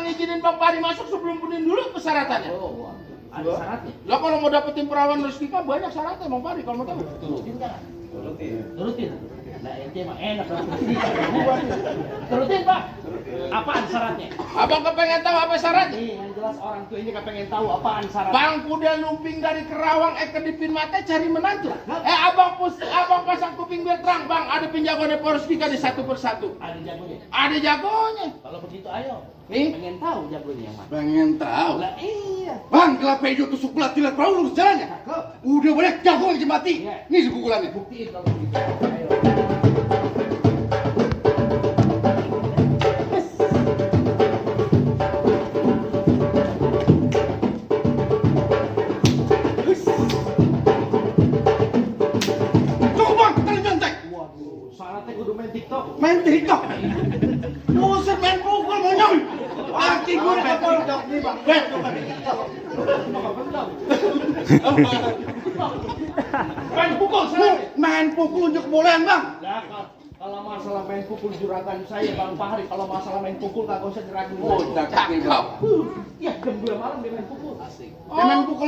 ngizinin Bang Pari masuk sebelum penuhin dulu persyaratannya. Oh, ada syaratnya. Lah kalau mau dapetin perawan Rustika banyak syaratnya Bang Pari kalau mau tahu. Turutin kan? Turutin. Nah, ente mah enak lah. Turutin, Pak. Apaan syaratnya? Abang kepengen tahu apa syaratnya? Nih, yang jelas orang tua ini kepengen tahu apaan syaratnya. Bang kuda lumping dari Kerawang kedipin mata cari menantu. Abang pasang kuping biar terang Bang. Ada penjagoannya Rustika di satu persatu. Ada jagonya. Ada jagonya. Kalau begitu ayo. Nih. Pengen tahu jagonya yang mana? Pengen tahu. Lah iya. Bang, kelapa hijau tusuk pelat tidak perahu lurus jalannya. Udah banyak jago lagi mati. Iya. Nih si pukulannya. Buktiin kalau begitu. Ayo. Cukup bang, tarik nyontek. Waduh, syaratnya kudu main TikTok. Main TikTok. Buset main pukul monyong. Kaki gue udah Main kotor. TikTok nih, Bang. Bet. Main pukul syaratnya. Main pukul unjuk bolehan bang. Lah, kalau masalah main pukul juragan saya Bang Fahri, kalau masalah main pukul kagak usah diraguin. Oh, cakep nih bang. Ya, jam 2 malam dia main pukul. Asik. Dia main pukul